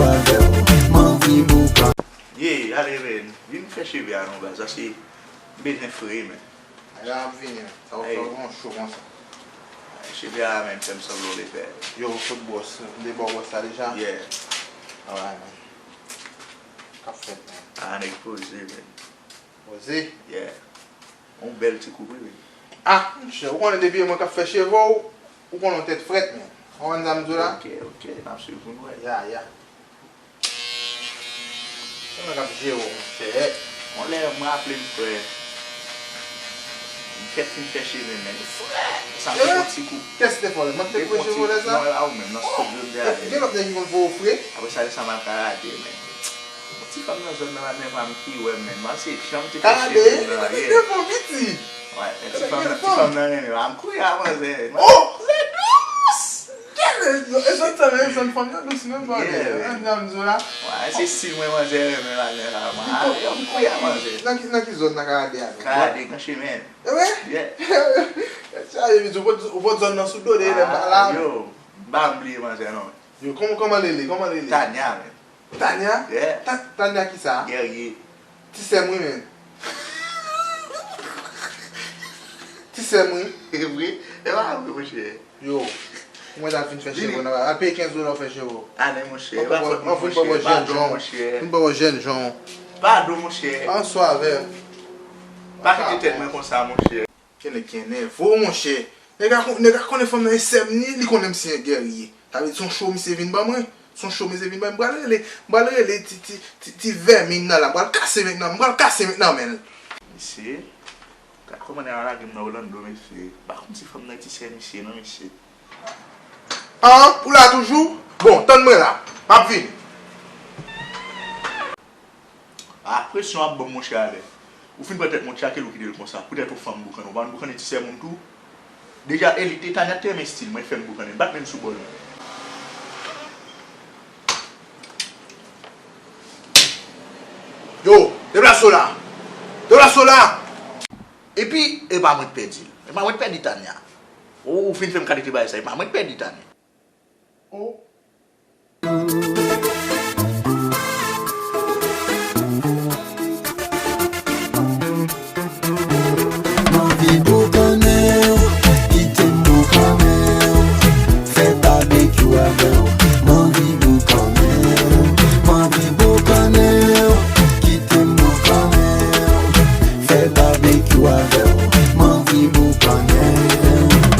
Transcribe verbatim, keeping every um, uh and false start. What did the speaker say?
avè w, m anvi boukan. Ye, ale, men. Vin fè cheve a non, baz. Paske m bezwen fre, men. Ay la ap vini, men. Sa w fè yon cho konsa. Cheve a, men, fè m sanble w le pè. Yo, fout bwòs. M te ba w bwòs la deja? Yeah. Alright, man. K ap fèt, men. Ah, nèg poze, men. Poze? Yeah. Yon bèl ti koup, wi, men. Ah, monchè, ou konnen depi e mwen k ap fè cheve w, ou konnen yon tèt frèt, men. Ou konprann sa m di w la? Ok, ok, n ap swiv pou n wè. Ya, ya. Se mwen k ap jere w, monchè. Yon lè, m raple m frè. M fèk fin fè cheve, men. Frè! Sa m te fè yon ti kou. Kès te fè w? Mwen te koupe cheve w lè sa? Non, e pa ou menm, nan stidyo m te ale. Gen lòt nèg ki konn fè w fre? Apre sa, lè sa m al Karate, men. Yon ti fanm nan zòn nan la, men pa m ki wè m, men. M se janm te fè cheve m nan, yeah. Karate, li te fè w piti. Wè, men ti fanm nan, ti fanm nan renmen m. M kouri a manzè. Oh! Lè dous! Gade, e zòn sa, e zòn fanm nan dous menm, pa de. Yeah. An janm di w la. Wè, se stil mwen manzè renmen la, nèg la, man. Ah, yo, m kouri a manzè. Nan ki, nan ki zòn nan Karate a, menm? Karate, Gran Chemen. E vre? Yeah. Sa vle di, ou pot, ou pot zòn nan sou do de, lè m pa la, men. Yo, m pa bliye manzè, non. Yo, kòman, kòman l rele? Kòman l rele? Tanya, men. Tanya? Yeah. Ta-, Tanya kisa? Guerrier. Ti sè m wi, men. Ti sè m wi. E vre? E pa vre, monchè. Yo, mwen ta fin fè cheve w nan, al peye kenz dola w fè cheve w. Ah, men monchè, e pa fòt mwen, monchè. Padon, monchè. Fin ba w jèn jan. Padon, monchè. Answa avè m. Pa kite tèt mwen konsa, monchè. Gen nèg ki enève w, monchè. Nèg a kon-, nèg a konnen fanm nan e sè m li, li konnen m se yon gèrye. Sa vle di se yon cho misye vin ban mwen. Se yon cho misye vin ban mwen. M pral rele, m pral rele ti, ti, ti, ti vèmin nan la. M pral kase vèmin nan, m pral kase vèmin nan men l. Mesye, gad kòman nèg la lage m nan Orlando, mesye. M pa konn si fanm nan ti sè misye non, mesye. An, ou la toujou? Bon, tann mwen la. M ap vini. Ah, presyon ap ban m, monchè, alè. Ou fin pran tèt monchè, kite l, ou kite l konsa. Poutèt ou fanm boukannen. Ou pa konn boukannen ti sè moun tou? Deja, e li te Tanya te renmen stil mwen, fè m boukannen. Bat menm sou bòl mwen. Yo, deplase w la. Deplase w la. Epi, e pa mwen k pèdi l. E pa mwen k pèdi Tanya. Ou, ou fin fè m kalite bagay sa. E pa mwen k pèdi Tanya. Oh,